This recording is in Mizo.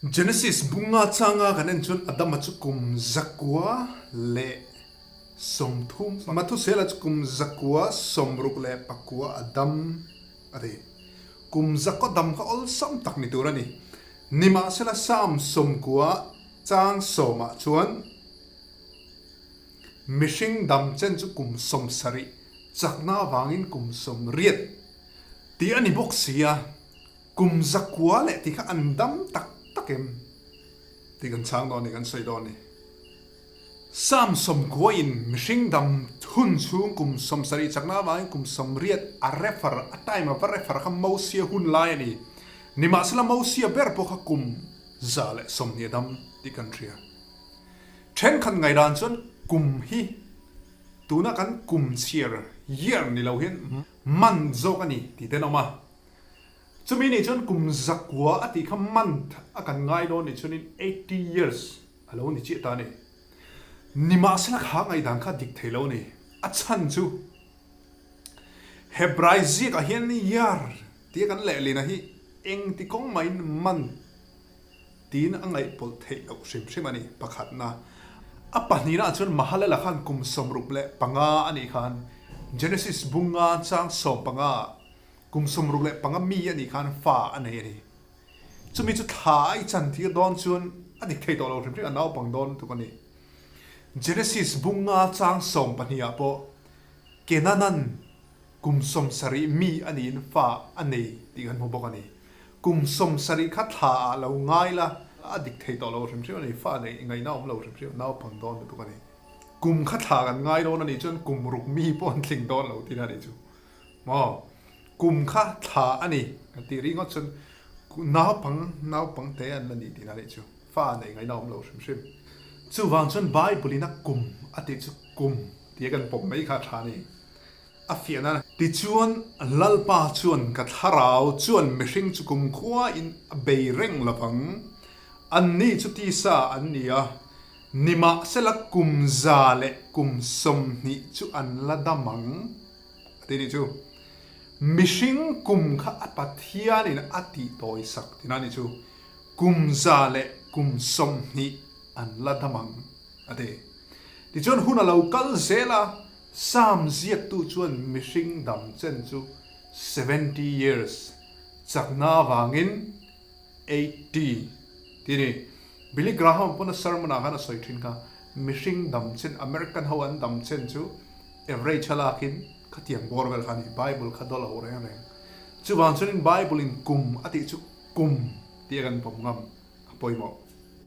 Genesis bunga changa kan en chuan Adama chu kum 130, Mathusela chu kum 169 a dam a ti. Kum zakaw dam kha awlsam tak ni tur a ni. Nimahsela Psalm 90 chang sawmah chuan mihring dam chen chu kum 70 chakna avangin kum 80 tih a ni bawk si a. Kum 900 leh tih kha an dam tak tak em tih kan chhang dawn a ni, kan sawi dawn a ni. Psalm 90 in mihring dam hun chhung kum 70 chakna avangin kum 80 a refer, a time a va refer kha Mosia hun lai a ni. Nimahsela Mosia ber pawh kha kum 120 a dam tih kan hria. Thenkhat ngaihdan chuan kum hi tuna kan kum chhiar, year, ni lo hian month zawk a ni tih te an awm a. Chumi nih chuan kum 900 a tih kha month a kan ngai dawn nih chuanin 80 years a lo ni chiah ta a ni. Nimahsela kha ngaihdan kha dik thei lo a ni. A chhan chu Hebrai ziakah hian year tia kan lehlina hi engti kawng mahin month tiin a ngaihpawlh theih loh hrim hrim a ni pakhatna. A pahnihnaah chuan Mahalela khan kum 65 a nih khan Genesis bunga chang 15 ah Kum 65 mi a nih khan fa a nei a ni. Chumi chu thla a i chan tir dawn chuan a dik thei tawh lo hrim hrim, a naupang dawn lutuk a ni. Genesis bunga chang 12 ah pawh Kenanan kum 70 mi a niin fa a nei tih kan hmu bawk a ni. Kum 70 kha thla ah lo ngai la, a dik thei tawh lo hrim hrim a ni, fa neih ngaihna awm lo hrim hrim, a naupang dawn lutuk a ni. Kum kha thla kan ngai dawn a nih chuan kum ruk mi pawh an tling dawn lo tihna a nih chu. Maw? Kum kha thla a ni kan tih ringawt chuan naupang naupang te an la ni tihna nih chu. Fa neih ngaihna awm lo hrim hrim. Chuvang chuan Bible in a kum a tih chu kum tia kan pawm mai kha a tha a ni. A fiahna. Tichuan Lalpa chuan ka thlarau chuan mihring chu kumkhua in a bei reng lovang. Anni chu tisa an ni a, nimahsela kum 120 chu an la dam ang. A ti nih chu. Mihring kum kha a Pathianin a tih tawi sak tina nih chu. Kum 120 an la dam ang, a ti. Tichuan hun a lo kal zel a, Psalm ziaktu chuan mihring dam chen chu 70 years chakna avangin 80 ti a ni. Billy Graham pawn a sermon ah khan a sawi thin kha, mihring dam chen, American ho an dam chen chu average a lakin khatiang bawr vel kha a ni, Bible kha daw lo reng reng. Chuvang chuanin Bible in kum a tih chu kum tih a kan pawm ngam a pawimawh.